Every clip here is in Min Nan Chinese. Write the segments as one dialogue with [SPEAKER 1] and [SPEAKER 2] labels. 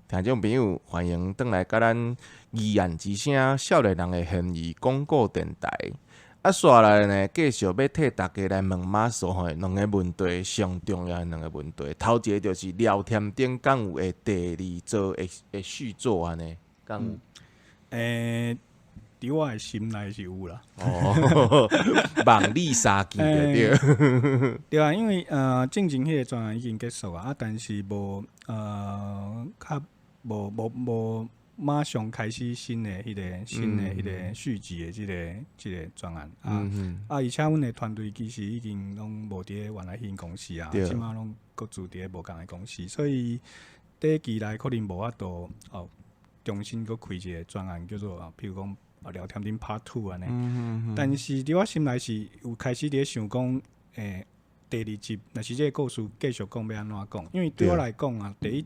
[SPEAKER 1] 聽眾朋友，歡迎轉來佮咱議案之聲少年人的懸疑廣播電台。啊，紲來呢，繼續欲替大家來問馬謖吼兩个問題，上重要的兩个問題。頭一个就是廖添丁敢有會第二做會續作按呢？敢有？
[SPEAKER 2] 佇我的心內是有啦。
[SPEAKER 1] 哦，望你三見就對。
[SPEAKER 2] 對啊，因為進前彼个專案已經結束啊，啊，但是無較無無無馬上開始新的彼個續集的這個專案啊。啊，而且阮的團隊其實已經攏無佇咧原來彼間公司啊，這馬攏各自佇咧無仝的公司，所以短期內可能無法度哦，重新閣開一個專案叫做啊，譬如講啊，廖添丁 Part Two 按呢。但是佇我心內是有開始佇咧想講，第二集若是這個故事繼續講欲按怎講？因為對我來講啊，第一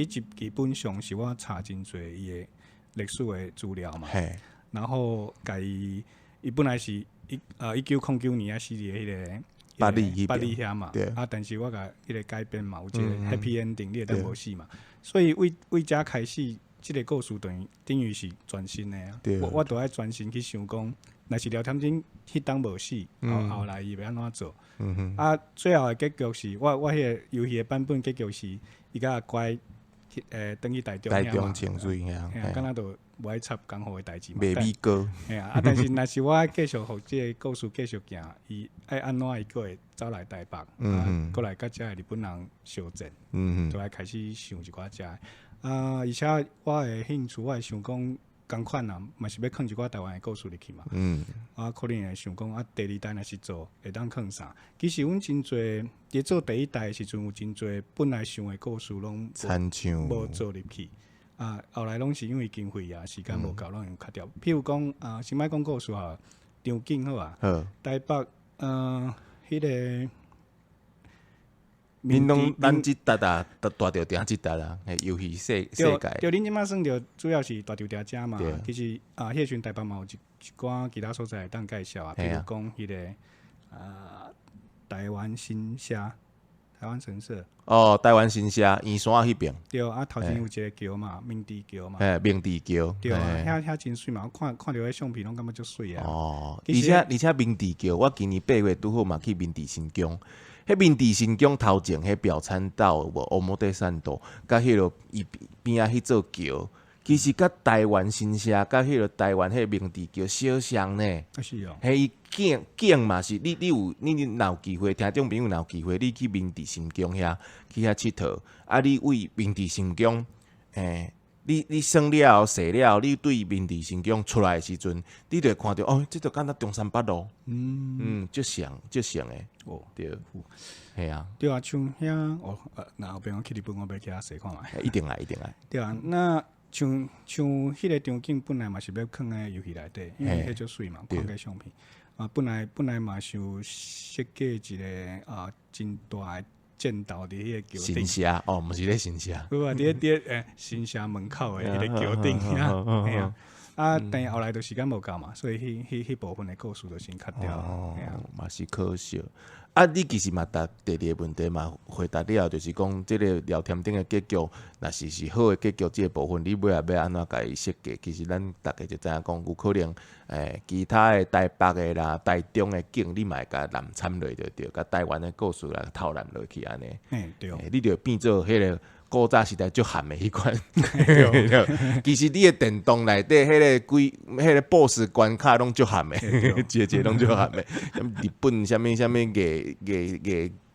[SPEAKER 2] 集基本上是我查真濟伊的歷史的資料嘛，然後共伊伊本來是1909年啊死佇彼個
[SPEAKER 1] 八里
[SPEAKER 2] 八里遐嘛，啊，但是我共彼個改編嘛，有一個 happy ending，你會當無死嘛，所以為為遮開始，這個故事等於是全新的啊，我都愛全新去想講，若是廖添丁彼當無死，後後來伊欲按怎做？啊，最後的結局是我彼個遊戲的版本結局是伊共阿乖轉去台中
[SPEAKER 1] 台中清水遐，
[SPEAKER 2] 敢若就無愛插江湖的代誌嘛。
[SPEAKER 1] 袂美哥。
[SPEAKER 2] 嘿啊，啊，但是若是我繼續予這個故事繼續行，伊愛按怎伊閣會走來台北，啊，閣來佮遮的日本人相戰，就愛開始想一寡遮。啊，而且我的興趣，我會想講仝款啊，嘛是欲囥一寡台灣的故事入去嘛。啊，可能會想講啊，第二代若是做會當囥啥？其實阮真濟佇做第一代的時陣，有真濟本來想的故事攏無做入去。啊，後來攏是因為經費啊，時間無夠，攏用卡掉。譬如講啊，先莫講故事哈，場景好啊。台北彼個。
[SPEAKER 1] 恁攏咱這搭啊，大大稻埕這搭啊，遊戲世界。
[SPEAKER 2] 對，恁這馬算著主要是大稻埕遮嘛。其實啊，彼時陣台北嘛有一寡其他所在會當介紹啊，比如講彼個啊，台灣新社、台灣神社。
[SPEAKER 1] 哦，台灣神社，圓山彼邊。
[SPEAKER 2] 對啊，頭前有一个橋嘛，明治橋嘛。
[SPEAKER 1] 嘿，明治橋。
[SPEAKER 2] 對啊，遐真媠嘛，我看看著彼相片攏感覺足媠啊。
[SPEAKER 1] 哦，而且明治橋，我今年8月拄好嘛去明治神宮。彼明治神宮頭前，彼表參道有無？表參道，佮彼个伊邊仔彼座橋，其實佮台灣神社，佮彼个台灣彼明治橋相像呢。
[SPEAKER 2] 啊是哦。
[SPEAKER 1] 彼伊景景嘛是，你若有機會，聽眾朋友若有機會，你去明治神宮遐去遐𨑨迌，啊，你為明治神宮，你耍了後、踅了後，你對明治神宮出來的時陣，你就會看著哦，這就敢若中山北路，嗯，足像足像的，對，嘿啊，
[SPEAKER 2] 對啊，像遐哦，若後邊我去日本，我欲去遐踅看覓。
[SPEAKER 1] 一定愛，一定愛。
[SPEAKER 2] 對啊，那像彼个場景本來嘛是欲囥佇遊戲內底，因為彼足媠嘛，看個相片。啊，本來嘛是有設計一个啊，真大的戰鬥佇彼个橋頂。
[SPEAKER 1] 神社哦，毋是咧神社。
[SPEAKER 2] 有啊，佇咧神社門口的彼个橋頂遐，嘿啊。啊，但是後來就時間無夠嘛，所以彼部分的故事就先卡掉。
[SPEAKER 1] 哦，嘛是可惜。啊，你其實嘛，答第二个問題嘛，回答了，就是講這个廖添丁的結局，若是好的結局，這个部分你尾仔欲按怎共伊設計？其實咱逐家就知影講，有可能其他的台北的啦、台中的景，你嘛會共攬摻落就對，共台灣的故事來偷攬落去按呢。
[SPEAKER 2] 嘿，對。
[SPEAKER 1] 你就變做彼个古早時代足譀的彼款。其實你的電動內底彼个鬼、彼个 BOSS 關卡攏足譀的，一个一個攏足譀的。日本啥物啥物藝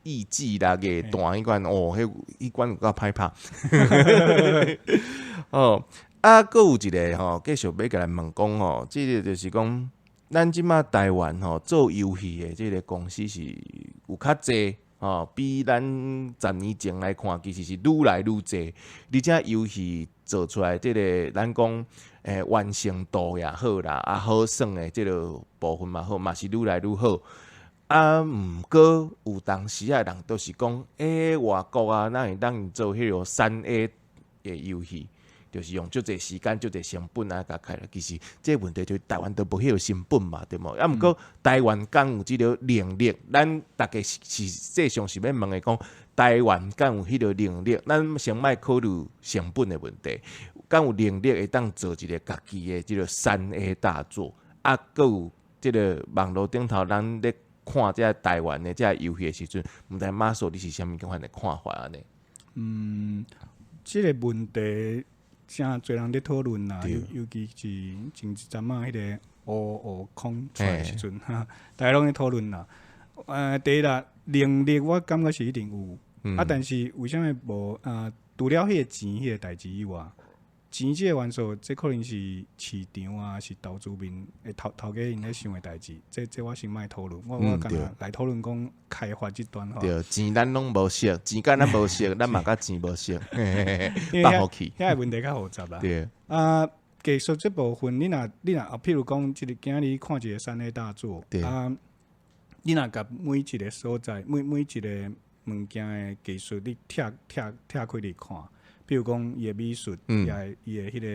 [SPEAKER 1] 藝伎啦、藝旦彼款，哦，彼款有夠歹拍。哦，啊，閣有一个吼，繼續欲共來問講吼，這个就是講，咱這馬台灣吼做遊戲的這个公司是有較濟。吼，比咱10年前來看，其實是愈來愈濟，而且遊戲做出來這个，咱講完成度也好啦，啊好耍的這个部分嘛好，嘛是愈來愈好。啊，毋過有當時仔人都是講，外國啊，哪會當做彼个3A 的遊戲，就是用足濟時間、足濟成本啊，共開來。其實這個問題就是台灣都無彼個成本嘛，對無？啊，毋過台灣敢有這个能力，咱逐家實際上是欲問的講，台灣敢有彼個能力？咱先莫考慮成本的問題，敢有能力會當做一個家己的這個3A 大作？啊，閣有這個網路頂頭，咱咧看這個台灣的這個遊戲的時陣，毋知馬索你是啥物款的看法按呢？
[SPEAKER 2] 嗯，這個問題誠濟人咧討論啦，尤其是前一陣仔彼個烏悟空出來的時陣，哈，大家攏咧討論啦。第一啦，能力我感覺是一定有，啊，但是為啥物無啊？除了彼個錢彼個代誌以外，錢這個元素，這可能是市場啊，是投資面的頭頭家𪜶咧想的代誌。這我先莫討論，我干焦來討論講開發這端吼。
[SPEAKER 1] 對，錢咱攏無熟，錢佮咱無熟，咱嘛佮錢無熟，放予去。
[SPEAKER 2] 遐個問題較複雜啦。啊，技術這部分，你若啊，譬如講，這個今日看一個3A 大作，啊，你若共每一個所在，每一個物件的技術，你拆開來看，比如講伊的美術，伊的彼個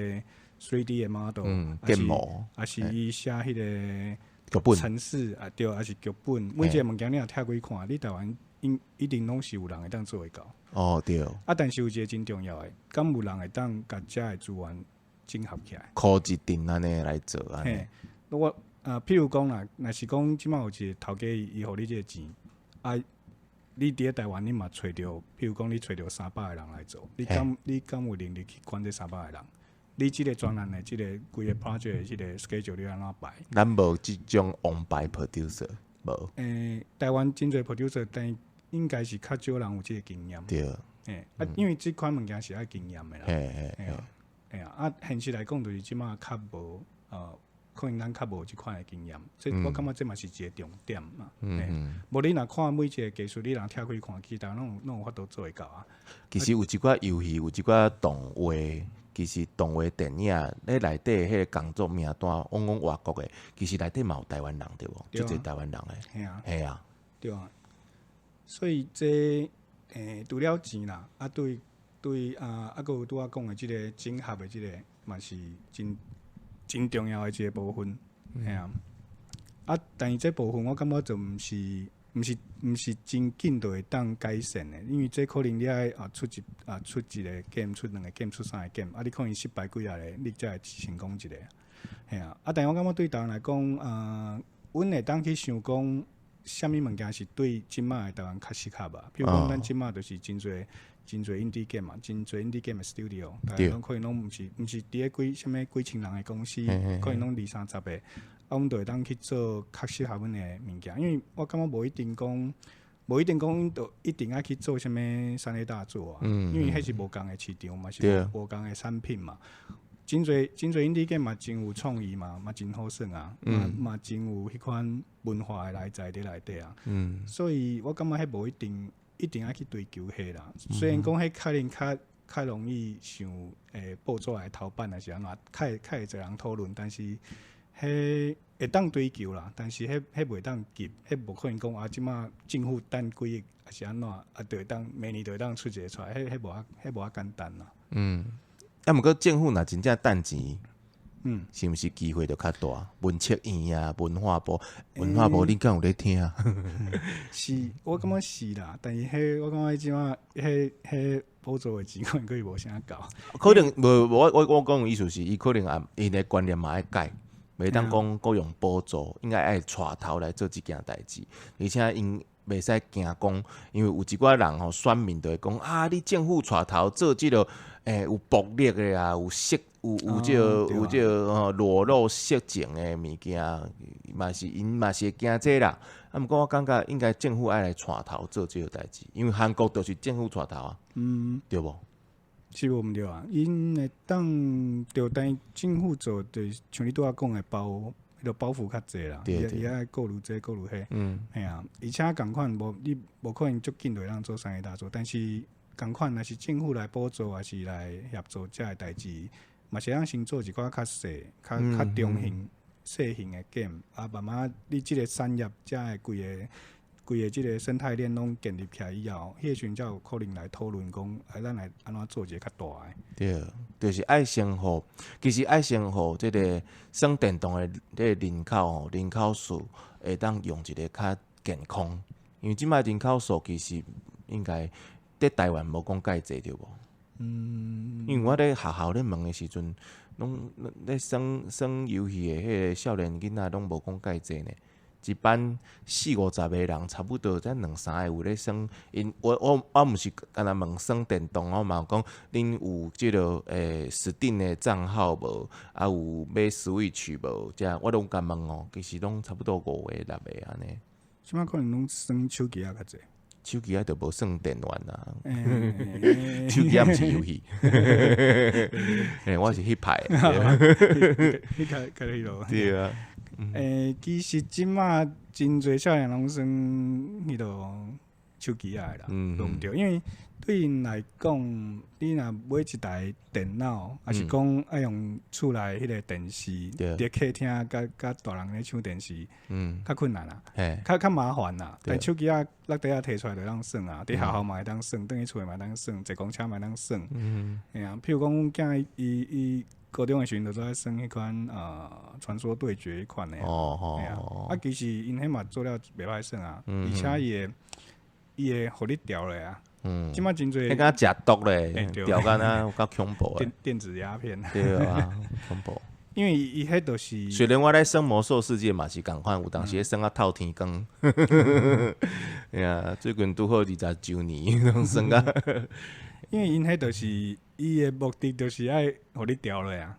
[SPEAKER 2] 3D 的 model，
[SPEAKER 1] 建模，
[SPEAKER 2] 抑是伊寫彼個
[SPEAKER 1] 劇本
[SPEAKER 2] 程式啊，對，抑是劇本，每一個物件你若拆開看，你台灣應一定攏是有人會當做會到。
[SPEAKER 1] 哦，對。
[SPEAKER 2] 啊，但是有一個真重要的，敢有人會當共遮的資源整合起來？
[SPEAKER 1] 箍一陣按呢來做按呢。
[SPEAKER 2] 我啊，譬如講啦，若是講這馬有一個頭家伊予你這個錢，啊，你佇咧台灣你嘛揣著，譬如講你揣著300個人來做，你敢有能力去管這三百個人？你這個專案的這個規個 project 的這個 schedule 你按怎排？
[SPEAKER 1] 咱無這種王牌 producer，無。
[SPEAKER 2] 台灣真濟 producer，但應該是較少人有這個經驗。欸，啊，因為這款物件是愛經驗的啦。嘿啊，啊，現實來講，就是這馬較無，可能咱較無這款的經驗，這我感覺這嘛是一個重點嘛。無你若看每一個技術，你若拆開看，其實攏有法度做會到啊。
[SPEAKER 1] 其實有一寡遊戲，有一寡動畫，其實動畫電影咧內底彼個工作名單，往往外國的，其實內底嘛有台灣人對無？足濟台灣人的。
[SPEAKER 2] 嘿啊。
[SPEAKER 1] 嘿啊。
[SPEAKER 2] 對啊。所以這除了錢啦，啊對對啊，啊閣有拄仔講的這個整合的這個，嘛是真真重要的一個部分，嘿啊。啊，但是這部分我感覺就毋是真緊就會當改善的，因為這可能你愛啊出一個 game，出兩個 game，出三個 game，啊你可能失敗幾仔个，你才會成功一個。嘿啊，啊，但是我感覺對台灣來講，阮會當去想講，啥物物件是對這馬的台灣較適合啊？比如講，咱這馬就是真濟真濟 indie game 嘛，真濟 indie game 的 studio，逐家攏可能攏毋是佇咧幾啥物幾千人的公司，可能攏二三十个，啊，阮就會當去做較適合阮的物件，因為我感覺無一定講，就一定愛去做啥物3A 大作啊，因為彼是無仝的市場嘛，是無仝的產品嘛。真濟真濟 indie game 嘛，真有創意嘛，嘛真好耍啊，嘛真有彼款文化的內在佇內底啊。所以我感覺彼無一定一定愛去追求彼啦。雖然講彼可能較容易上報紙的頭版，還是按怎，較會濟人討論，但是彼會當追求啦，但是彼袂當急，彼無可能講啊，這馬政府等幾億，抑是按怎，啊，就會當明年就會當出一個出來，彼無遐簡單啦。
[SPEAKER 1] 嗯，啊，毋過政府若真正趁錢，是毋是機會就較大？文策院啊，文化部，文化部，你敢有咧聽？
[SPEAKER 2] 是，我感覺是啦，但是彼我感覺這馬彼補助的錢可能閣無啥夠。
[SPEAKER 1] 可能無，我講的意思是，伊可能也𪜶的觀念嘛愛改，袂當講閣用補助，應該愛帶頭來做這件代誌，而且𪜶袂使驚講，因為有一寡人吼，選民就會講啊，你政府帶頭做這個，有暴力的啊，有色有這個有這個吼裸露色情的物件，嘛是𪜶嘛是會驚這啦。啊，毋過我感覺應該政府愛來帶頭做這個代誌，因為韓國就是政府帶頭啊，對無？
[SPEAKER 2] 是無毋對啊，𪜶會當著但政府做，就是像你拄仔講的包，彼個包袱較濟啦，伊愛顧慮這顧慮彼，嘿啊，而且仝款無你無可能足緊就會當做3A 大作，但是仝款若是政府來補助，抑是來協助遮个代誌，嘛是會當先做一寡較細、較中型、細型的 game，啊，慢慢你這個產業遮个規個這個生態鏈攏建立起來以後，彼個時陣才有可能來討論講，啊，咱來按怎做一個較大的。
[SPEAKER 1] 對，就是愛先予，其實愛先予這個耍電動的這個人口吼，人口數會當用一個較健康，因為這擺人口數其實應該佇台灣無講蓋濟對無？因為我咧學校咧問的時陣，攏咧耍耍遊戲的彼个少年囡仔攏無講蓋濟呢。一班四五十個人，差不多才兩三個有咧耍。𪜶我毋是干焦問耍電動，我嘛有講恁有這个Steam 的帳號無？啊有買 Switch 無？遮我攏共問哦，其實攏差不多五個六個按呢。
[SPEAKER 2] 這擺可能攏耍手機仔較濟。
[SPEAKER 1] 手機仔就無算電玩啊，手機仔毋是遊戲。我是彼派的。
[SPEAKER 2] 彼較較彼落。
[SPEAKER 1] 對啊。
[SPEAKER 2] 其實這馬真濟少年攏耍彼落手機仔的啦，對毋對？因為對𪜶來講，你若買一台電腦，抑是講愛用厝內彼个電視，佇客廳佮佮大人咧搶電視，較困難啦，較較麻煩啦。但手機仔落地仔提出來就會當耍啊，佇學校嘛會當耍，轉去厝內嘛會當耍，坐公車嘛會當耍。嘿啊，譬如講，阮囝伊伊高中的時陣就做愛耍彼款傳說對決彼款的。嘿啊，啊，其實𪜶彼嘛做了袂歹耍啊，而且伊會予你牢咧啊。這馬真濟。
[SPEAKER 1] 彼敢食毒咧，牢敢若較恐怖的。
[SPEAKER 2] 電子鴉片。
[SPEAKER 1] 對啊，恐怖。
[SPEAKER 2] 因為伊彼就是。
[SPEAKER 1] 雖然我咧耍魔獸世界嘛是仝款，有當時咧耍甲透天光。嘿啊，最近拄好20週年，攏耍甲。
[SPEAKER 2] 因為𪜶彼就是伊的目的，就是愛予你牢落啊。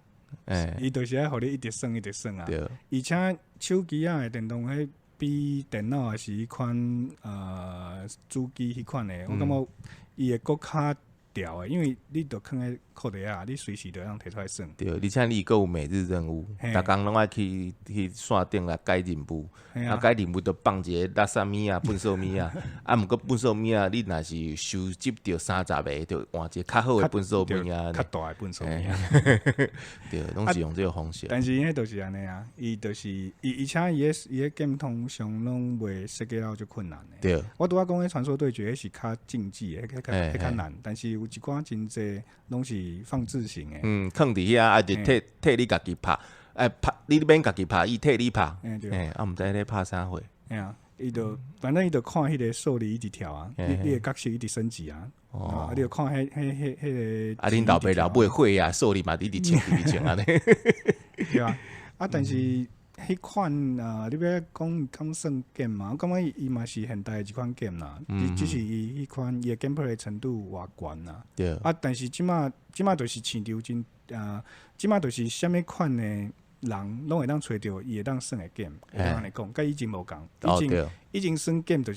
[SPEAKER 2] 伊就是愛予你一直耍，一直耍啊。而且手機仔的電動彼比電腦抑是彼款主機彼款的，我感覺伊會閣較牢的，因為你著囥佇褲袋仔，你隨時就會當提出來耍。
[SPEAKER 1] 對，而且你閣有每日任務，逐工攏愛去去線頂來解任務，啊解任務就放一个垃圾物仔、糞埽物仔，啊毋過糞埽物仔，你若是收集著30個，就換一个較好的糞埽物仔。
[SPEAKER 2] 較大的糞埽物仔。
[SPEAKER 1] 對，攏是用這个方式。
[SPEAKER 2] 但是彼就是按呢啊，伊就是伊，而且伊的 game 通常攏袂設計到足困難的。我拄仔講彼傳說對決，彼是較競技的，彼較彼較難，但是有一寡真濟攏是放置型的。
[SPEAKER 1] 嗯，囥佇遐啊，就替你家己拍，哎拍，你免家己拍，伊替你拍。
[SPEAKER 2] 對。
[SPEAKER 1] 啊，毋知咧拍啥貨。
[SPEAKER 2] 嘿啊，伊就反正伊就看彼个數字一直跳啊，你的角色一直升級啊。啊，你就看彼個。
[SPEAKER 1] 啊，恁老爸老母的血壓數字嘛，一直穿一直穿按呢。
[SPEAKER 2] 對啊，啊，但是彼款啊，你欲講敢算 game 嘛？我感覺伊嘛是現代的一款 game 啦，只是伊彼款伊的 gameplay 程度偌懸啦。啊，但是這馬就是市場真啊，這馬就是啥物款的人攏會當揣著伊會當耍的 game，會當按呢講，佮以前無仝。以前耍 game 就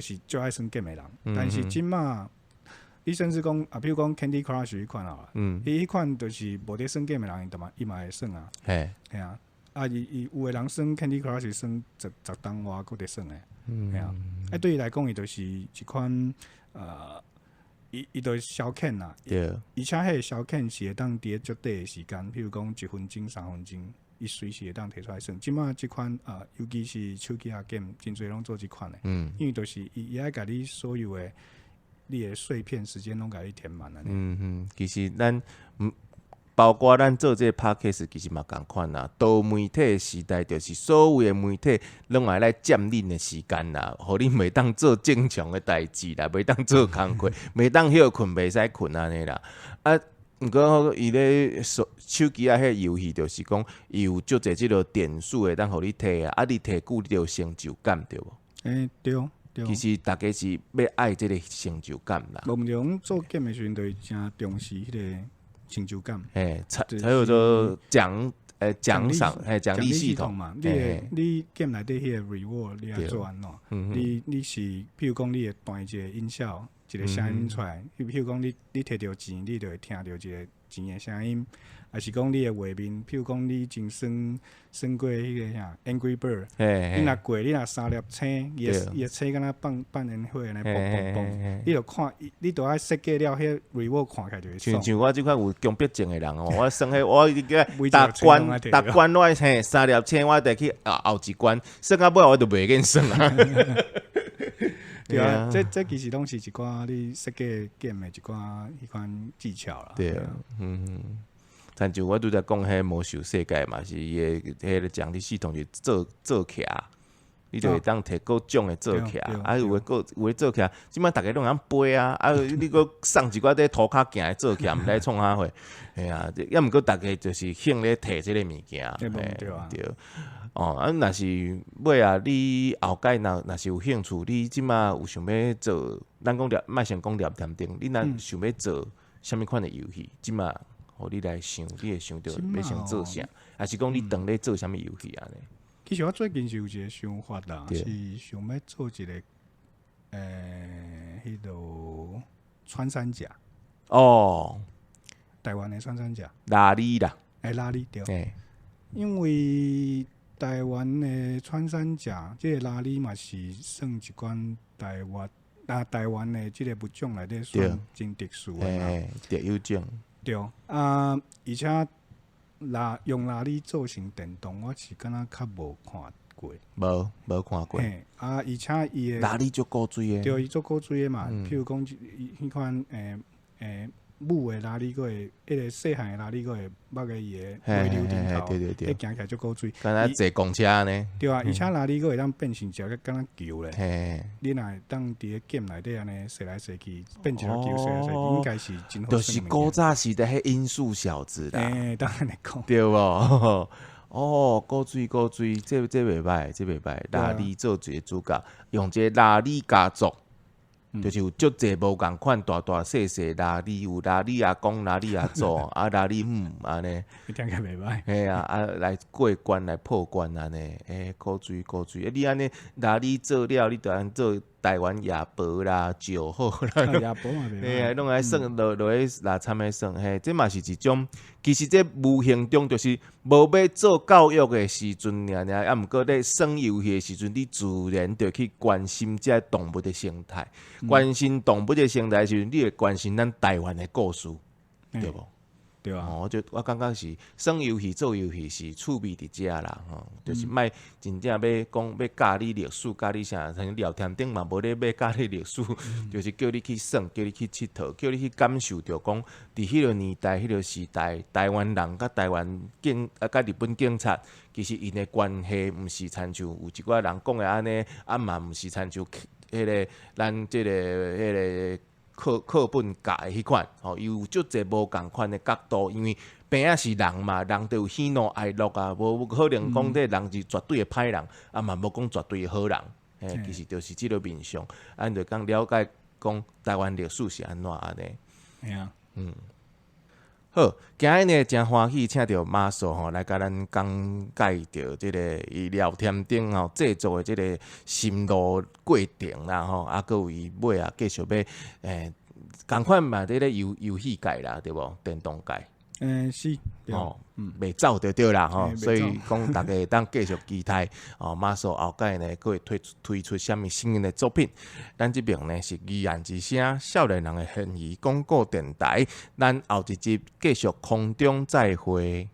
[SPEAKER 2] 是足愛耍 game 的人，但是這馬你甚至講啊，比如講 Candy Crush 彼款啊，伊彼款就是無佇耍 game 的人，伊嘛會耍啊。嘿啊。啊！伊有的人耍 Candy Crush 耍十冬外，閣佇耍的，嘿啊！啊，對伊來講，伊就是一款伊就消遣啦。而且彼个消遣是會當佇咧足短的時間，譬如講1分鐘、3分鐘，伊隨時會當提出來耍。這馬這款尤其是手機仔 game，真濟攏做這款的。因為就是伊愛共你所有的你的碎片時間攏共你填滿。
[SPEAKER 1] 嗯嗯，其實咱毋包括咱做這个 podcast 其實嘛仝款啦。多媒體時代就是所有的媒體攏愛來佔恁的時間啦，予恁袂當做正常的代誌啦，袂當做工課，袂當歇睏，袂使睏按呢啦。啊，毋過伊咧手機仔彼个遊戲就是講，伊有足濟這个點數會當予你提啊，啊，你提久你就有成就感對無？
[SPEAKER 2] 欸，對。對。
[SPEAKER 1] 其實逐家是欲愛這个成就感啦。
[SPEAKER 2] 無毋對，阮做 game 的時陣，就是誠重視彼个成就感。
[SPEAKER 1] 嘿，才有做獎賞，嘿，獎勵系統
[SPEAKER 2] 嘛。你 game 內底彼个 reward 你愛做按怎？你是，譬如講，你會彈一個音效，一個聲音出來。譬如講，你提著錢，你就會聽著一個錢的聲音。抑是講你的畫面，譬如講你以前耍耍過彼个啥 Angry Bird，你若過你若三粒星，伊的星敢若放放煙火按呢，嘣嘣嘣，你就看，你著愛設計了，彼 reward 看起來就會爽。
[SPEAKER 1] 像我這款有強迫症的人哦，我耍彼我一個逐關逐關我嘿三粒星，我得去後一關，耍到尾我就袂瘾耍啊。
[SPEAKER 2] 對啊，這其實攏是一寡你設計 game 的一寡彼款技巧啦。
[SPEAKER 1] 對啊，嗯。親像我拄才講彼魔獸世界嘛，是伊的彼个獎勵系統就做做起來，你就會當提各種的做起來，啊有的閣有的做起來，這擺逐家攏會曉飛啊，啊你閣送一寡佇塗跤行的做起來，毋知創啥貨，嘿啊，抑毋過逐家就是興咧提這个物件，對。哦，啊，若是尾啊，你後擺若是有興趣，你這馬有想欲做，咱講廖，莫先講廖添丁，你若想欲做啥物款的遊戲，這馬予你來想，你會想著欲先做啥，抑是講你當咧做啥物遊戲按呢？
[SPEAKER 2] 其實我最近是有一個想法啦，是想欲做一個，彼落穿山甲。台灣的穿山甲。
[SPEAKER 1] 鯪鯉啦。
[SPEAKER 2] 欸，鯪鯉對。因為台灣的穿山甲，這个鯪鯉嘛是算一款台灣啊，台灣的這个物種內底算真特殊的嘛。
[SPEAKER 1] 特有種。
[SPEAKER 2] 對啊，而且用鯪鯉做成電動，我是敢若較無看過。
[SPEAKER 1] 無看過。
[SPEAKER 2] 嘿，啊，而且伊的
[SPEAKER 1] 鯪鯉足古錐的。
[SPEAKER 2] 對，伊足古錐的嘛。譬如講，彼款母的鯪鯉，閣會彼个細漢的鯪鯉，閣會目个伊的尾流頂頭，彼行起來足古錐。
[SPEAKER 1] 敢若坐公車按呢。
[SPEAKER 2] 對啊，而且鯪鯉閣會當變成一个敢若球咧。你若會當佇咧劍內底按呢踅來踅去，變一個球踅來踅去，應該是真好。
[SPEAKER 1] 就是古早時代彼音速小子啦。
[SPEAKER 2] 欸，當按呢講。
[SPEAKER 1] 對無？哦，古錐古錐，這袂䆀，這袂䆀。鯪鯉做一个主角，用這个鯪鯉家族。就是有足濟無仝款，大大細細鯪鯉，有鯪鯉阿公、鯪鯉阿祖，啊鯪鯉母按呢。
[SPEAKER 2] 聽起來袂䆀。
[SPEAKER 1] 嘿啊，啊來過關來破關按呢，欸，古錐古錐，欸，你按呢鯪鯉做了，你就按做台灣夜婆啦、石虎啦，
[SPEAKER 2] 夜婆嘛袂䆀。
[SPEAKER 1] 嘿啊，攏愛算落落去來參咧算，嘿，這嘛是一種，其實這無形中就是無欲做教育的時陣爾爾，啊毋過咧耍遊戲的時陣，你自然就去關心這動物的生態，關心動物的生態時陣，你會關心咱台灣的故事，對無？
[SPEAKER 2] 對啊。
[SPEAKER 1] 哦，就我感覺是耍遊戲做遊戲是趣味佇遮啦，吼，就是莫真正欲講欲教你歷史，教你啥，像廖添丁嘛無咧欲教你歷史，就是叫你去耍，叫你去𨑨迌，叫你去感受著講，佇彼个年代、彼个時代，台灣人佮台灣警啊佮日本警察，其實𪜶的關係毋是親像有一寡人講的按呢，啊嘛毋是親像彼个咱這个彼个課本教的彼款，吼，伊有足濟無仝款的角度，因為邊仔是人嘛，人就有喜怒哀樂啊，無可能講這人是絕對的歹人，啊嘛無講絕對的好人，嘿，其實就是這个面向，咱就講了解講台灣歷史是按怎按呢？
[SPEAKER 2] 嘿啊，
[SPEAKER 1] 好，今日呢誠歡喜請著馬素吼來共咱講解著這个伊廖添丁吼製作的這个心路過程啦吼，啊，閣有伊尾啊繼續欲仝款嘛佇咧遊戲界啦，對無？電動界。
[SPEAKER 2] 欸，是，
[SPEAKER 1] 哦，袂走就對啦吼，所以講大家會當繼續期待哦，馬素後蓋呢，閣會推出啥物新的作品。咱這爿呢是議案之聲，少年人的懸疑廣播電台，咱後一集繼續空中再會。